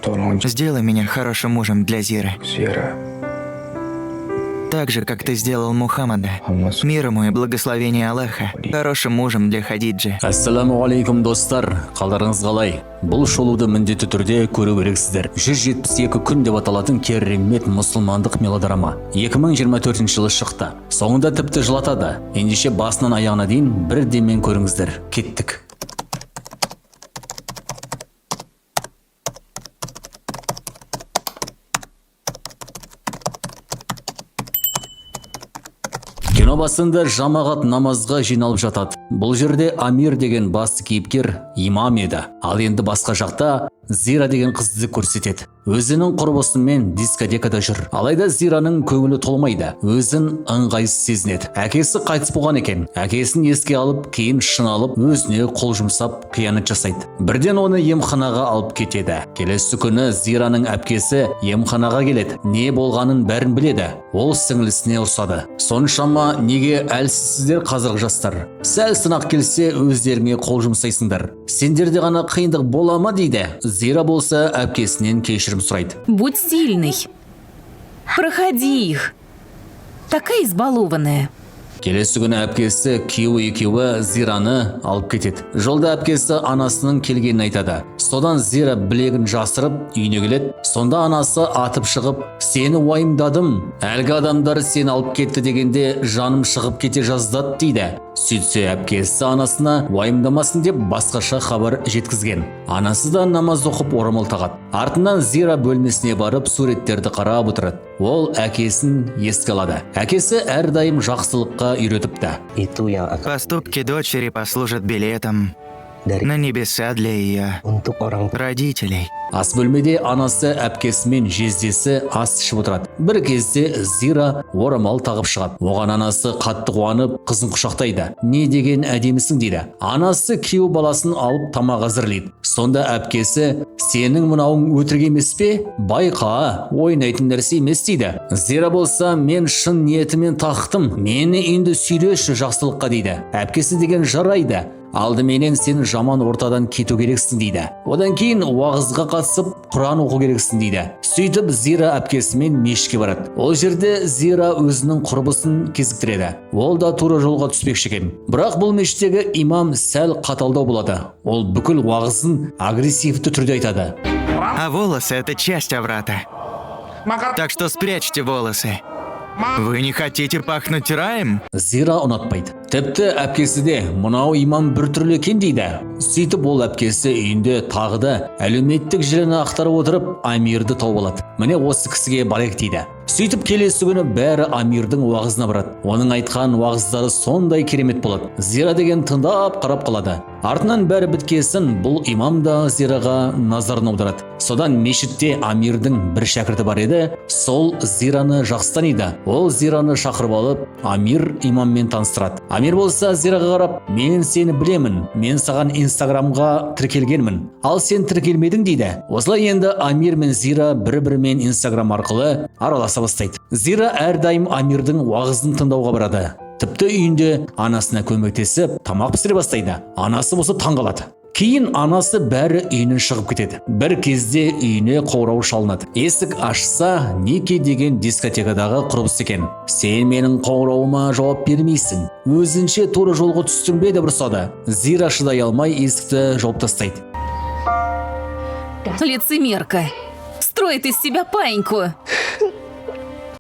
Tolong Сделай меня хорошим мужем для Зиры. Zira. Так же, как ты сделал Мухаммада. Muhammad Мир ему и благословение Аллаха. Хорошим мужем для Хадиджи. Ассалаумағалейкум, достар! Қалдарыңыз қалай? Бұл шолуды міндетті түрде көру керексіздер. 172 күн деп аталатын керемет мұсылмандық мелодрама 2024 жылы шықты. Соңында тіпті жылатады. Ендеше басынан аяғына дейін бір деммен көріңіздер. Кеттік. Кино басында жамағат намазға жиналып жатады. Бұл жерде Амир деген басты кейіпкер имам еді. Ал енді басқа жақта Зира деген қызды көрсетеді. Өзінің құрбысымен дискотекада жүр. Алайда Зираның көңілі толмайды. Өзін ыңғайсыз сезінеді. Әкесі қайтыс болған екен. Әкесін еске алып, кейін шын алып, өзіне қол жұмсап қиянат жасайды. Бірден оны емханаға алып кетеді. Келесі күні Зираның әпкесі емханаға келеді. Не болғанын бәрін біледі. Ол сіңлісіне ұрсады. Соншама неге әлсізсіздер қазіргі жастар? Сәл сынақ келсе өздеріңе қол жұмсайсыңдар. Сендерде ғана қиындық бола ма дейді. Зира болса әпкесінен кешірім сұрайды. Будь сильной. Проходи их. Такая избалованная. Келесі күні әпкесі күйеуі екеуі Зираны алып кетеді. Жолда әпкесі анасының келгенін айтады. Содан Зира білегін жасырып үйіне келеді. Сонда анасы атып шығып, сені уайымдадым, әлгі адамдар сені алып кетті дегенде жаным шығып кете жаздады дейді. Сөйтсе әпкесі анасына уайымдамасын деп басқаша хабар жеткізген. Анасы да намаз оқып орамал тағады. Артынан Зира бөлмесіне барып суреттерді қарап отырады. Ол әкесін еске алады. Әкесі әрдайым жақсылыққа үйретіпті. Itu yang akan Поступки дочери послужат билетом dari на небеса для ее untuk orang tua родителей. Ас бөлмеде анасы әпкесі мен жездесі ас ішіп отырады. Бір кезде Зира орамал тағып шығады. Оған анасы қатты қуанып, қызын құшақтайды. Не деген әдемісің дейді. Анасы күйеу баласын алып тамақ әзірлейді. Сонда әпкесі, сенің мынауың өтірік емес пе? Байқа, ойнайтын нәрсе емес дейді. Зира болса, мен шын ниетімен тақтым. Мені енді сүйреші жақсылыққа дейді. Әпкесі деген жарайды. Алдыменен сен жаман ортадан кету керексің дейді. Одан кейін уағызға қатысып, Құран оқу керексің дейді. Сөйтіп Зира әпкесімен мешітке барады. Ол жерде Зира өзінің құрбысын кезіктіреді. Ол да тура жолға түспекші екен. Бірақ бұл мешіттегі имам сәл қаталдау болады. Ол бүкіл уағызын агрессивті түрде айтады. А волосы – это часть аврата. Так что спрячьте волосы. Вы не хотите пахнуть раем? Зира ұнатпайды. Тіпті әпкесі де мынау имам біртүрлі екен дейді. Сөйтіп ол әпкесі үйінде тағы да әлеуметтік желіні ақтарып отырып Амирді тауып алады. Міне осы кісіге барайық дейді. Сөйтіп келесі күні бәрі Амирдің уағызына барады. Оның айтқан уағыздары сондай керемет болады. Зира деген тыңдап қарап қалады. Артынан бәрі біткесін бұл имам да Зираға назарын аударады. Содан мешітте Амирдің бір шәкірті бар еді, сол Зираны жақсы таниды. Ол Зираны шақырып алып, Амир имаммен таныстырады. Амир болса Зираға қарап, мен сені білемін, мен саған Инстаграмға тіркелгенмін, ал сен тіркелмедің дейді. Осылай енді Амир мен Зира бір-бірімен Инстаграм арқылы араласа бастайды. Зира әрдайым Амирдің уағызын тыңдауға барады. Тіпті үйінде анасына көмектесіп, тамақ пісіре бастайды. Анасы болса таңғалады. Кейін анасы бәрі үйінен шығып кетеді. Бір кезде үйіне қоңырау шалынады. Есік ашса, Ники деген дискотекадағы құрбысы екен. Сен менің қоңырауыма жауап бермейсің. Өзінше тура жолға түстің бе деп ұрсады. Зира шыдай алмай есікті жауып тастайды. Лицемерка. Строит из себя паиньку.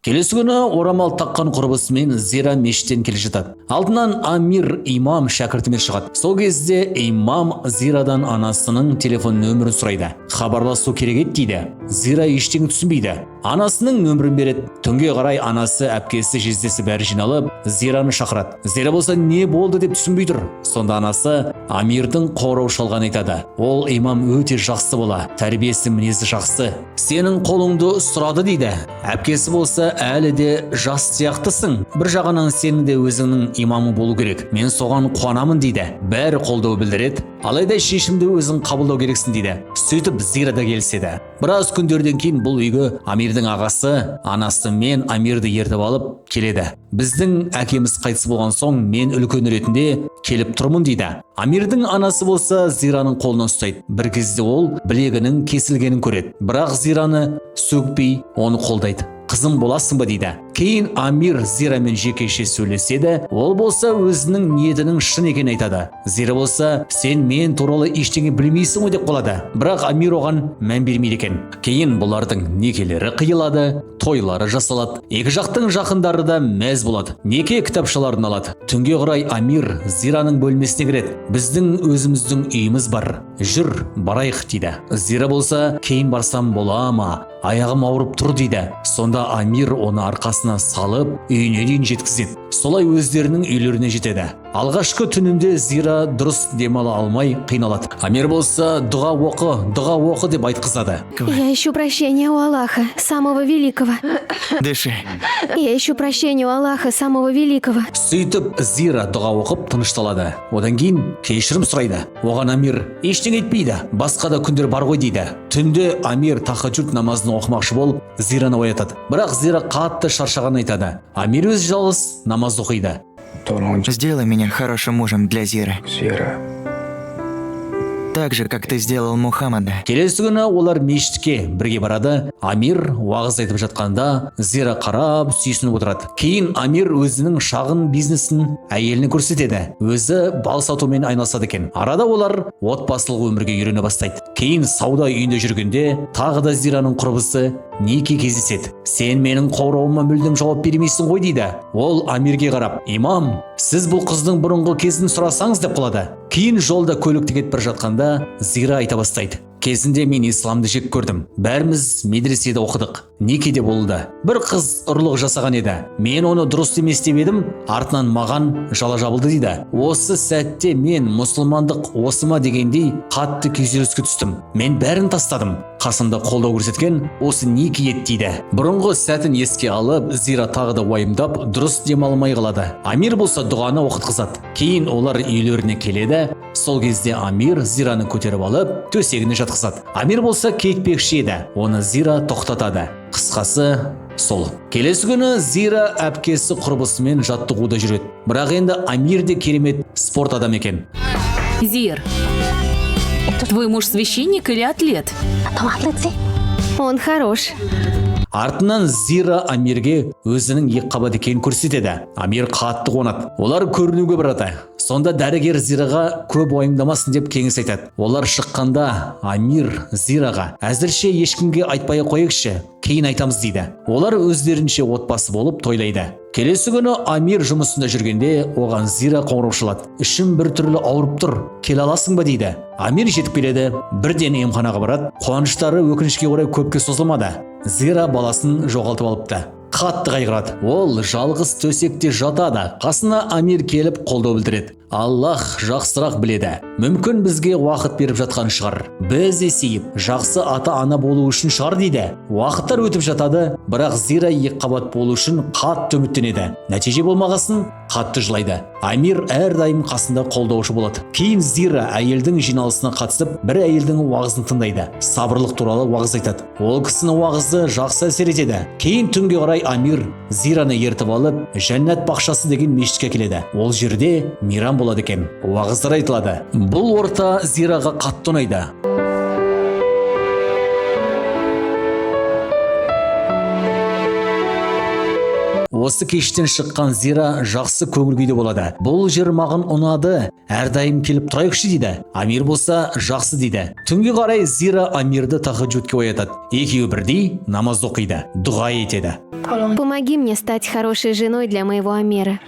Келесі күні орамал таққан құрбысымен Зира мешіттен келе жатады. Алдынан Амир имам шәкіртімен шығады. Сол кезде имам Зирадан анасының телефон нөмірін сұрайды. Хабарласу керек еді дейді. Зира ештеңе түсінбейді. Анасының нөмірін береді. Түнге қарай анасы, әпкесі, жездесі бәрі жиналып, Зираны шақырады. Зира болса не болды деп түсінбей тұр. Сонда анасы Амирдің қоңырау шалғанын айтады. Ол имам өте жақсы бола, тәрбиесі мінезі жақсы. Сенің қолыңды сұрады дейді. Әпкесі болса әлі де жас сияқтысың. Бір жағынан сенің де өзіңнің имамың болу керек. Мен соған қуанамын дейді. Бәрі қолдау білдіреді. Алайда шешімді өзің қабылдау керексің дейді. Сөйтіп Зира да келіседі. Біраз күндерден кейін бұл үйге Амирдің ағасы, анасы мен Амирді ертіп алып келеді. Біздің әкеміз қайтыс болған соң, мен үлкен ретінде келіп тұрмын дейді. Амирдің анасы болса, Зираның қолынан ұстайды. Бір кезде ол білегінің кесілгенін көреді. Бірақ Зираны сөкпей, оны қолдайды. Қызым боласың ба дейді. Кейін Амир Зирамен жекеше сөйлеседі. Ол болса, өзінің ниетінің шын екенін айтады. Зира болса, сен мен туралы ештеңе білмейсің ғой деп қалады. Бірақ Амир оған мән бермейді екен. Кейін бұлардың некелері қиылады, тойлары жасалады. Екі жақтың жақындары да мәз болады. Неке кітапшаларын алады. Түнге қарай Амир Зираның бөлмесіне кіреді. Біздің өзіміздің үйіміз бар. Жүр, барайық дейді. Зира болса, кейін барсам бола ма? Аяғым ауырып тұр дейді. Сонда Амир оны арқасына салып, үйіне дейін жеткізеді. Солай өздерінің үйлеріне жетеді. Алғашқы түнінде Зира дұрыс демала алмай қиналады. Амир болса, дұға оқы, дұға оқы деп айтқызады. Я ищу прощения у Аллаха, самого великого. Дыши. Я ищу прощения у Аллаха, самого великого. Сөйтіп Зира дұға оқып тынышталады. Одан кейін кешірім сұрайды. Оған Амир ештеңе етпейді. Басқа да күндер бар ғой дейді. Түнде Амир тахаджуд намазын оқымақшы болып, Зираны оятады. Бірақ Зира қатты шаршағанын айтады. Амир өзі жалғыз намаз оқиды. Сделай меня хорошим мужем для Зиры. Так же, как ты сделал Мухаммада. Келесі күні олар мешітке бірге барады. Амир уағыз айтып жатқанда, Зира қарап сүйсініп отырады. Кейін Амир өзінің шағын бизнесін әйеліне көрсетеді. Өзі бал сатумен айналысады екен. Арада олар отбасылық өмірге үйрене бастайды. Кейін сауда үйінде жүргенде, тағы да Зираның құрбысы Ники кездеседі. Сен менің қоңырауыма мүлдем жауап бермейсің ғой дейді. Ол Амирге қарап, имам, сіз бұл қыздың бұрынғы кезін сұрасаңыз деп қалады. Кейін жолда көлікте кетіп бара жатқанда, Зира айта бастайды. Кезінде мен исламды жек көрдім. Бәріміз медреседе оқыдық. Некеде болды. Бір қыз ұрлық жасаған еді. Мен оны дұрыс емес деп едім, артынан маған жала жабылды дейді. Осы сәтте мен мұсылмандық осы ма дегендей қатты күйзеліске түстім. Мен бәрін тастадым. Қасымда қолдау көрсеткен осы Ники еді дейді. Бұрынғы сәтін еске алып, Зира тағы да уайымдап, дұрыс демалмай қалады. Амир болса, дұғаны оқытқызады. Кейін олар үйлеріне келеді. Сол кезде Амир Зираны көтеріп алып, төсегіне жатқызады. Амир болса, кетпекші еді. Оны Зира тоқтатады. Қысқасы сол. Келесі күні Зира әпкесі құрбысымен жаттығуда жүреді. Бірақ енді Амир де керемет спорт адам екен. Зир, твой муж священник или атлет? Он хорош. Артынан Зира Амирге өзінің екіқабат екенін көрсетеді. Амир қатты қуанады. Олар көрінуге барады. Сонда дәрігер Зираға көп уайымдамасын деп кеңес айтады. Олар шыққанда, Амир Зираға әзірше ешкімге айтпай ақ қояйықшы, кейін айтамыз дейді. Олар өздерінше отбасы болып тойлайды. Келесі күні Амир жұмысында жүргенде, оған Зира қоңырау шалады. Ішім бір түрлі ауырып тұр, келе аласың ба дейді. Амир жетіп келеді, бірден емханаға барады. Қуаныштары өкінішке орай көпке созылмады. Зира баласын жоғалтып алыпты. Қатты қайғырады. Ол жалғыз төсекте жатады. Қасына Амир келіп қолдау білдіреді. Аллах жақсырақ біледі. Мүмкін, бізге уақыт беріп жатқан шығар. Біз есейіп, жақсы ата-ана болу үшін шығар дейді. Уақыттар өтіп жатады, бірақ Зира екіқабат болу үшін қатты үміттенеді. Нәтиже болмағасын, қатты жылайды. Амир әрдайым қасында қолдаушы болады. Кейін Зира әйелдің жиналысына қатысып, бір әйелдің уағызын тыңдайды. Сабырлық туралы уағыз айтады. Ол кісінің уағызы жақсы әсер етеді. Кейін түнге қарай Амир Зираны ертіп алып, Жәннат бақшасы деген мешітке келеді. Ол жерде мейрам болады екен. Уағыздар айтылады. Бұл орта Зираға қатты ұнайды. Осы кештен шыққан Зира жақсы көңіл күйде болады. Бұл жер маған ұнады, әрдайым келіп тұрайықшы дейді. Амир болса, жақсы дейді. Түнге қарай Зира Амирді тахаджудке оятады. Екеуі бірдей намаз оқиды, дұға етеді. Помоги мне стать хорошей женой для моего Амира.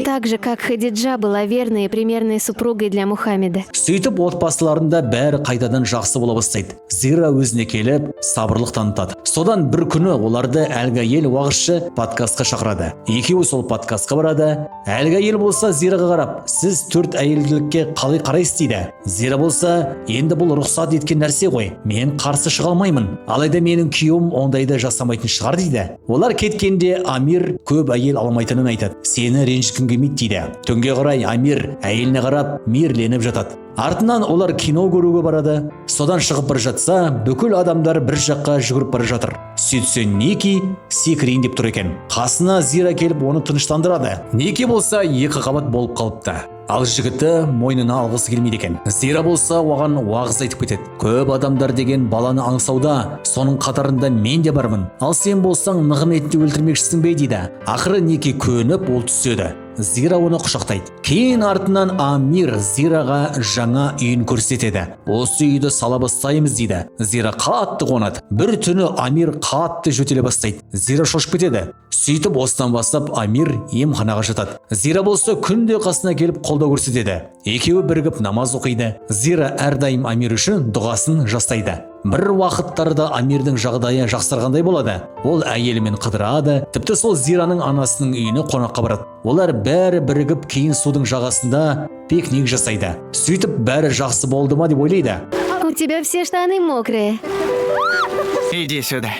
Так же, как Хадиджа была верной и примерной супругой для Мухаммеда. Сөйтіп отбасыларында бәрі қайтадан жақсы бола бастайды. Зира өзіне келіп, сабырлық танытады. Содан бір күні оларды әлгі әйел уағызшы подкастқа шақырады. Екеуі сол подкастқа барады. Әлгі әйел болса, Зираға қарап, сіз төрт әйелділікке қалай қарайсыз дейді. Зира болса, енді бұл рұқсат еткен нәрсе ғой, мен қарсы шыға алмаймын. Алайда менің күйеуім ондайды жасамайтын шығар дейді. Олар кеткенде, Амир көп әйел алмайтынын айтады. Сені Сені ренжіткім келмейді», – дейді. Түнге қарай Амир әйеліне қарап, мейірленіп жатады. Артынан олар кино көруге барады. Содан шығып бара жатса, бүкіл адамдар бір жаққа жүгіріп бара жатыр. Сөйтсе, Ники секірейін деп тұр екен. Қасына Зира келіп, оны тыныштандырады. Ники болса екі қабат болып қалыпты, ал жігіті мойнына алғысы келмейді екен. Зира болса оған уағыз айтып кетеді: «Көп адамдар деген баланы аңсауда, соның қатарында мен де бармын, ал сен болсаң, Нығметті өлтірмекшісің бе?» – дейді. Ақыры Ники көніп, ол түседі. Зира оны құшақтайды. Кейін артынан Амир Зираға жаңа үйін көрсетеді. «Осы үйді сала бастаймыз», – дейді. Зира қатты қуанады. Бір түні Амир қатты жөтеле бастайды. Зира шошып кетеді. Сөйтіп, осыдан бастап Амир емханаға жатады. Зира болса күнде қасына келіп, қолдау көрсетеді. Екеуі бірігіп намаз оқиды. Зира әрдайым Амир үшін дұғасын жасайды. Бір уақыттарда Амирдің жағдайы жақсарғандай болады. Ол әйелімен қыдырады, тіпті сол Зираның анасының үйіне қонаққа барады. Олар бәрі бірігіп кейін судың жағасында пикник жасайды. Сөйтіп, бәрі жақсы болды ма деп ойлайды. У тебя все штаны мокрые. Иди сюда.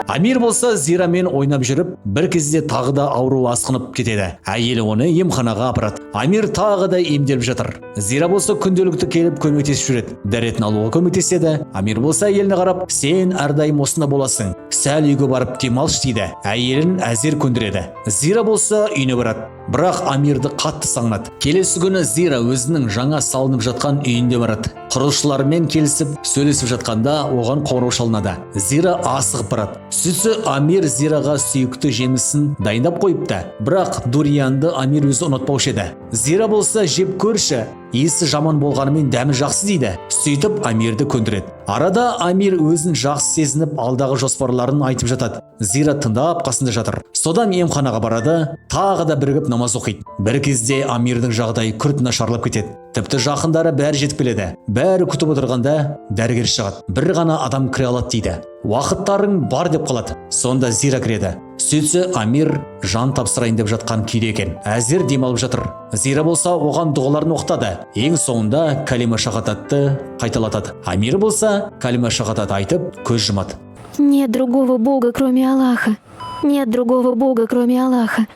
Амир болса Зирамен ойнап жүріп, бір кезде тағы да ауру асқынып кетеді. Әйелі оны емханаға апарады. Амир тағы да емделіп жатыр. Зира болса күнделікті келіп, көмектесіп жүреді, дәретін алуға көмектеседі. Амир болса әйеліне қарап: «Сен әрдайым осында боласың, сәл үйге барып демалшы», – дейді. Әйелін әзер көндіреді. Зира болса үйіне барады, бірақ Амирді қатты сағынады. Келесі күні Зира өзінің жаңа салынып жатқан үйінде барады. Құрылысшылармен келісіп, сөйлесіп жатқанда оған қоңырау шалынады. Зира асығып барады. Сөйтсе, Амир Зираға сүйікті жемісін дайындап қойыпты. Бірақ дурианды Амир өзі ұнатпаушы еді. Зира болса: «Жеп көрші, иісі жаман болғанымен, дәмі жақсы», – дейді. Сөйтіп, Амирді көндіреді. Арада Амир өзін жақсы сезініп, алдағы жоспарларын айтып жатады. Зира тыңдап қасында жатыр. Содан емханаға барады, тағы да бірігіп намаз оқиды. Бір кезде Амирдің жағдайы күрт нашарлап кетеді. Тіпті жақындары бәрі жетіп келеді. Бәрі күтіп отырғанда дәрігер шығады. «Бір ғана адам кіре алады», – дейді. «Уақыттарың бар», – деп қалады. Сонда Зира кіреді. Сөйтсе, Амир жан тапсырайын деп жатқан күйде екен, әзер демалып жатыр. Зира болса оған дұғаларын оқытады. Ең соңында кәлима шахадатты қайталатады. Амир болса кәлима шахадат айтып, көз жұмады. Нет другого бога, кроме Аллаха. Нет другого бога, кроме Аллаха.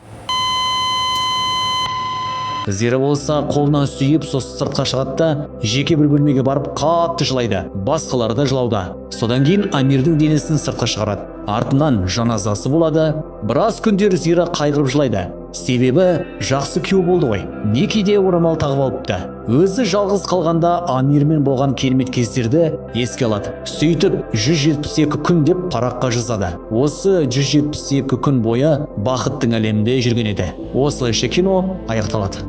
Зира болса қолынан сүйіп, сосын сыртқа шығады да, жеке бір бөлмеге барып, қатты жылайды. Басқалары да жылауда. Содан кейін Амирдің денесін сыртқа шығарады. Артынан жаназасы болады. Біраз күндер Зира қайғырып жылайды, себебі жақсы күйеу болды ғой. Некеде орамал тағып алыпты. Өзі жалғыз қалғанда Амирмен болған керемет кездерді еске алады. Сөйтіп, 172 күн деп параққа жазады. Осы 172 күн бойы бақыттың әлемінде жүрген еді. Осылайша кино аяқталады.